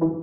Mbola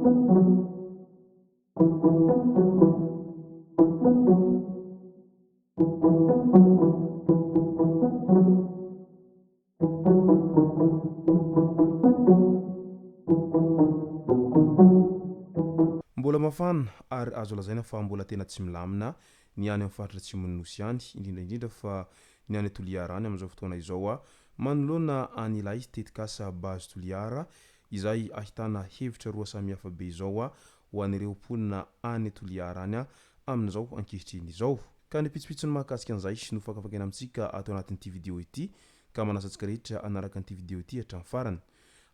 mafana ary azo lazaina fa mbola tena tsy milamina ny any amin'ny faritra atsimon'ny Nosy any, indrindra indrindra fa ny any Toliara any amin'izao fotoana izao manoloana an'ilay tetikasa Base Toliara izay ahitana hevitra roa samihafa be izao ho an'ireo mponina any Toliara any amin'izao ankehitriny izao. Ka ny pitsopitsony mahakasika an'izay no fakafakaina amintsika ato anatin'ity video ity ka manasa antsika rehetra hanaraka an'ity video ity hatramin'ny farany.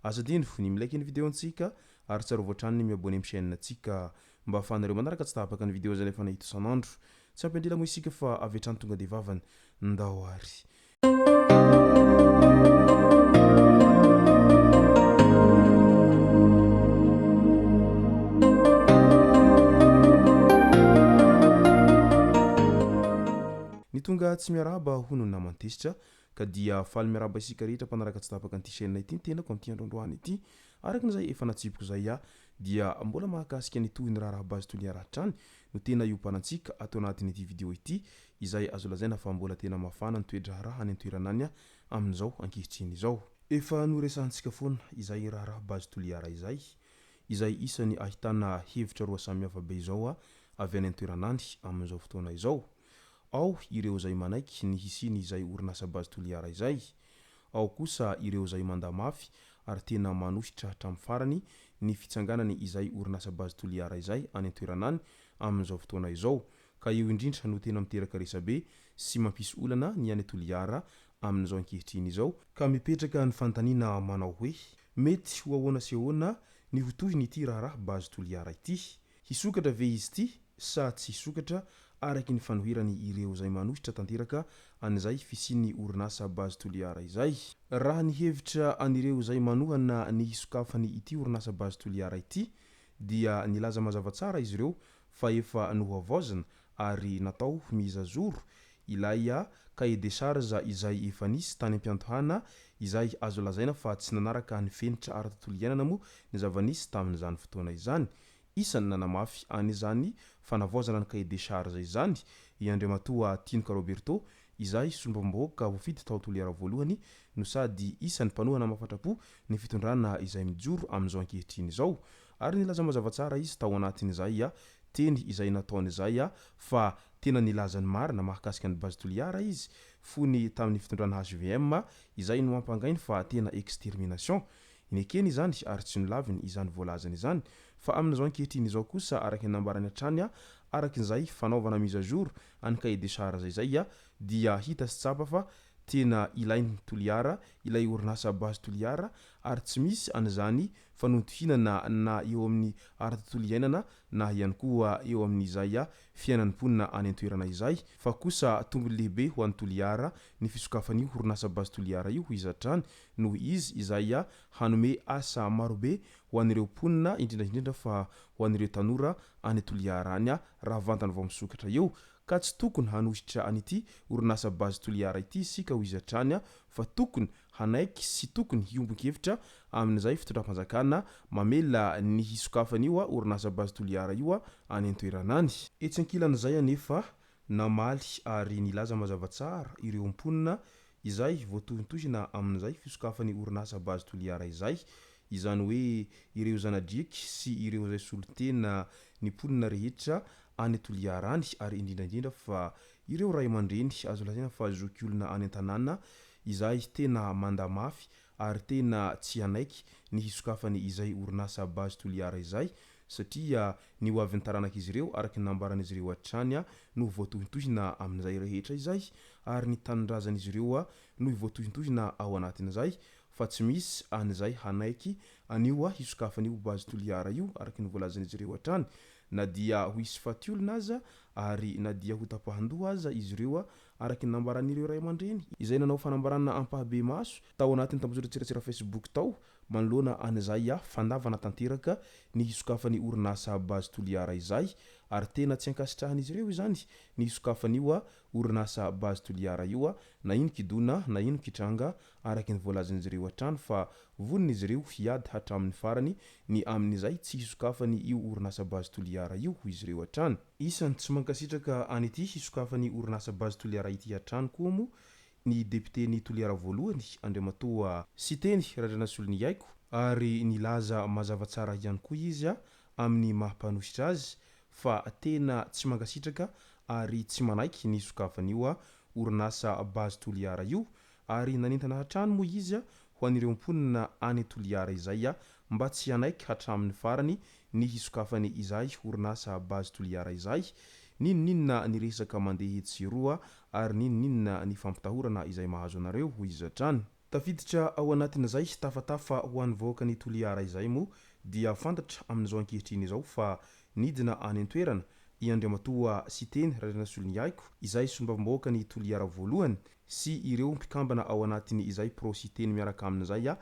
Aza adino ny mi-like ny video-ntsika ary tsarovy hatrany ny mi-abonner amin'ny chaîne-ntsika mba ahafahanareo manaraka tsy tapaka ny video izay alefanay eto isan'andro. Tsy ampy andrila moa isika fa avy hatrany tonga dia vavany. Ndao ary. Ny tonga tsy miarahaba hono ny naman-tezitra ka dia faly miarahaba isika rehetra mpanaraka tsy tapaka an'ity chaîne ity ny tenako amin'ity andro androany ity. Araka ny izay efa natsipiko izay aho dia mbola mahakasika ny tohin'ny raharaha Base Toliara hatrany no tena iompanantsika ato anatin'ity video ity izay azo lazaina fa mbola tena mafana ny toe-draharaha any an-toerana any amin'izao ankehitriny izao. Efa noresahantsika foana izay raharaha Base Toliara izay, izay isany ahitana hevitra roa samihafa be izao avy any an-toerana any amin'izao fotoana izao. Ao ireo izay manaiky ny hisian'izay orinasa Base Toliara izay, ao kosa ireo izay mandà mafy ary tena manohitra hatramin'ny farany ny fitsanganany izay orinasa Base Toliara izay any an-toerana any amin'izao fotoana izao ka eo indrindra no tena miteraka resabe sy mampisy olana ny any Toliara amin'izao ankehitriny izao ka mipetraka ny fanontaniana manao hoe mety ho ahoana sy ahoana ny ho tohin'ity raharaha Base Toliara ity? Hisokatra ve izy ity sa tsy hisokatra araky ny fanoherany ireo izay manohitra tanteraka an'izay fisian'ny orinasa Base Toliara izay? Raha ny hevitra an'ireo izay manohana ny hisokafany ity orinasa Base Toliara ity dia nilaza mazava tsara izy ireo fa efa nohavaozina ary natao mise à jour ilay cahier des charges izay efa nisy tany am-piandohana izay azo lazaina fa tsy nanaraka ny fenitra ara-tontolo iainana moa ny zava-nisy tamin'izany fotoana izany. Isan'ny nanamafy an'izany fanavaozana ny cahier des charges izany i Andriamatoa Tinoka Roberto izay solombavambahoaka voafidy tao Toliara voalohany no sady isan'ny mpanohana mahafatrapo ny fitondrana izay mijoro amin'izao ankehitriny izao ary nilaza mazava tsara izy tao anatin'izay teny izay nataony izay fa tena nilaza ny marina mahakasika ny Base Toliara izy fony tamin'ny fitondrana hvm izay nohampangainy fa tena extermination. Nekeny izany ary tsy nolaviny izany voalazany izany fa amin'izao ankehitriny izao kosa araka ny nambarany hatrany araka izay fanaovana mise à jour an'ny cahier des charges izay dia hita sy tsapa fa tena ilain'i Toliara ilay orinasa Base Toliara ary tsy misy an'izany fanontohinana na eo amin'ny ara-tontolo iainana na ihany koa eo amin'izay fiainan'ny mponina any an-toerana izay, fa kosa tombony lehibe ho an'i Toliara ny fisokafan'io orinasa Base Toliara io, hoy izy hatrany, noho izy izay hanome asa marobe ho an'ireo mponina, indrindra indrindra fa ho an'ireo tanora any Toliara any raha vantany vao misokatra eo, ka tsy tokony hanohitra an'ity orinasa Base Toliara ity isika, hoy izy hatrany, fa tokony hanaiky sy tokony hiombon-kevitra amin'izay fitondram-panjakana mamela ny hisokafan'io orinasa Base Toliara io any an-toerana any. Etsy ankilan'izay anefa, namaly ary nilaza mazava tsara ireo mponina izay voatohintohina amin'izay fisokafan'ny orinasa Base Toliara izay, izany hoe ireo zana-driaky sy ireo izay solontena ny mponina rehetra any Toliara any ary indrindra indrindra fa ireo ray aman-dreny azo lazaina fa zokiolona any an-tanàna izay tena manda mafy ary tena tsy hanaiky ny hisokafany izay orinasa Base Toliara izay satria ny ho avin'ny taranak'izy ireo araka ny nambaran'izy ireo hatrany no voatohintohina amin'izay rehetra izay ary ny tanindrazan'izy ireo no voatohintohina ao anatin'izay fa tsy misy an'izay hanaiky an'io hisokafan'io Base Toliara io araka ny voalazan'izy ireo hatrany na dia ho hisy faty olona aza ary na dia ho tapahan-doha aza izy ireo araka ny nambaran'ireo ray aman-dreny izay nanao fanambarana ampahabemaso tao anatin'ny tambajotran-tserasera Facebook tao. manoloana an'izay fandavana tanteraka ny hisokafan'ny orinasa Base Toliara izay ary tena tsy ankasitrahan'izy ireo izany ny hisokafan'io orinasa Base Toliara io na inon-kidona na inon-kitranga araka ny voalazan'izy ireo hatrany fa vonona izy ireo hiady hatramin'ny farany ny amin'izay tsy hisokafany io orinasa Base Toliara io hoy izy ireo hatrany. Isan'ny tsy mankasitraka an'ity hisokafan'ny orinasa Base Toliara ity hatrany koa moa ny depioten'i Toliara voalohany Andriamatoa Siteny Randrianasoloniaiko ary nilaza mazava tsara ihany koa izy amin'ny maha mpanohitra azy fa tena tsy mankasitraka ary tsy manaiky ny hisokafan'io orinasa Base Toliara io ary nanentana hatrany moa izy ho an'ireo mponina any Toliara izay mba tsy hanaiky hatramin'ny farany ny hisokafany izay orinasa Base Toliara izay, n'inon'inona ny resaka mandeha etsy sy eroa ary n'inon'inona ny fampitahorana izay mahazo anareo, hoy izy hatrany. Tafiditra ao anatin'izay tafatafa ho an'ny vahoakan'i Toliara izay moa dia fantatra amin'izao ankehitriny izao fa nidina any an-toerana i Andriamatoa Siteny Randrianasoloniaiko izay solombavambahoakan'i Toliara voalohany sy ireo mpikambana ao anatin' izay pro Siteny miaraka aminy izay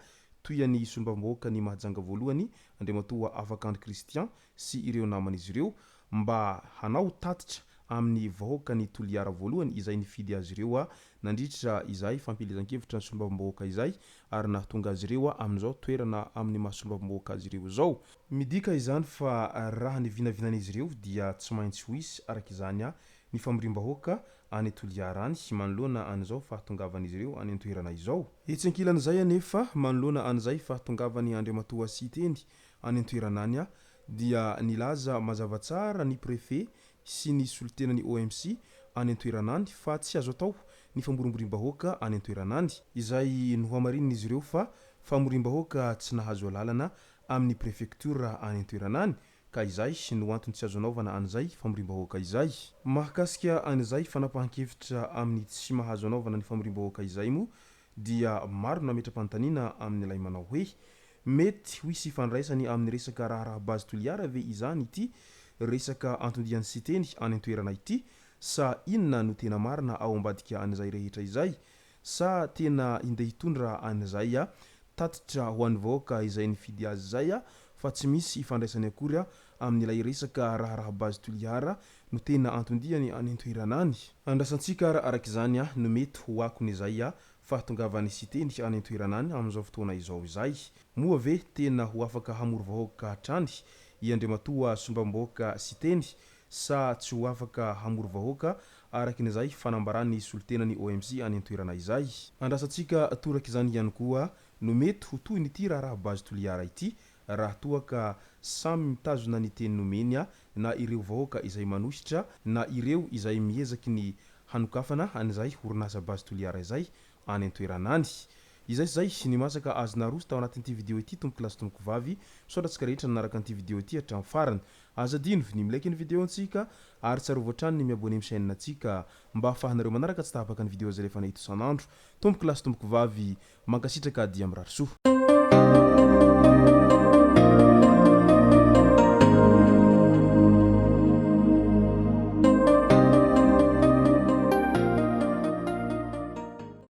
toy an' i solombavambahoakan' i Mahajanga voalohany Andriamatoa Afakandry Christian sy ireo naman' izy ireo mba hanao tatitra amin' ny vahoakan' i Toliara voalohany izay nifidy azy ireo nandritra izay fampielezan-kevitra ny solombavambahoaka izay ary nahatonga azy ireo amin' izao toerana amin' ny maha solombavambahoaka azy ireo izao. Midika izany fa raha ny vinavinan'izy ireo dia tsy maintsy ho hisy araka izany ny famoriam-bahoaka any Toliara any manoloana an'izao fahatongavan'izy ireo any an-toerana izao. Etsy ankilan'izay anefa, manoloana an'izay fahatongavan'i Andriamatoa Siteny any an-toerana any dia nilaza mazava tsara ny Préfet sy ny solontenan'ny OMC any an-toerana any fa tsy azo atao ny famorimboriam-bahoaka any an-toerana any, izay nohamarinin'izy ireo fa famoriam-bahoaka tsy nahazo alalana amin'ny prefektiora any an-toerana any ka izay no antony tsy azo anaovana an'izay famoriam-bahoaka izay. Mahakasika an'izay fanapahan-kevitra amin'ny tsy mahazo anaovana ny famoriam-bahoaka izay moa dia maro no nametra-panontaniana amin'ilay manao hoe, mety ho hisy ifandraisany amin'ny resaka raharaha Base Toliara ve izany ity resaka anton-dian'i Siteny any an-toerana ity sa inona no tena marina ao ambadika an'izay rehetra izay sa tena hindeha hitondra an'izay tatitra ho an'ny vahoaka izay nifidy azy izay fa tsy misy ifandraisany akory amin'ilay resaka raharaha Base Toliara no tena anton-diany any an-toerana any. Andrasantsika ary araka izany no mety ho akon'izay fahatongavan'i Siteny any an-toerana any amin'izao fotoana izao izay. Moa ve tena ho afaka hamory vahoaka hatrany i Andriamatoa Solombavambahoaka Siteny sa tsy ho afaka hamory vahoaka araka izay fanambaran'ny solontenan'ny OMC any an-toerana izay? Andrasantsika toraka izany ihany koa no mety ho tohin'ity raharaha Base Toliara ity raha toa ka samy mitazona ny teny nomeny na ireo vahoaka izay manohitra na ireo izay miezaky ny hanokafana an'izay orinasa Base Toliara izay any an-toerana any. Izay sy izay ny masaka azo naroso tao anatin'ity video ity tompoko lahy sy tompoko vavy. Misaotra antsika rehetra nanaraka an'ity video ity hatramin'ny farany. Aza adino ny mi-like ny video antsika ary tsarovy hatrany ny mi-abonner amin'ny chaîne antsika mba ahafahanareo manaraka tsy tapaka ny video izay alefanay eto isan'andro. Tompoko lahy sy tompoko vavy, mankasitraka dia mirary soa.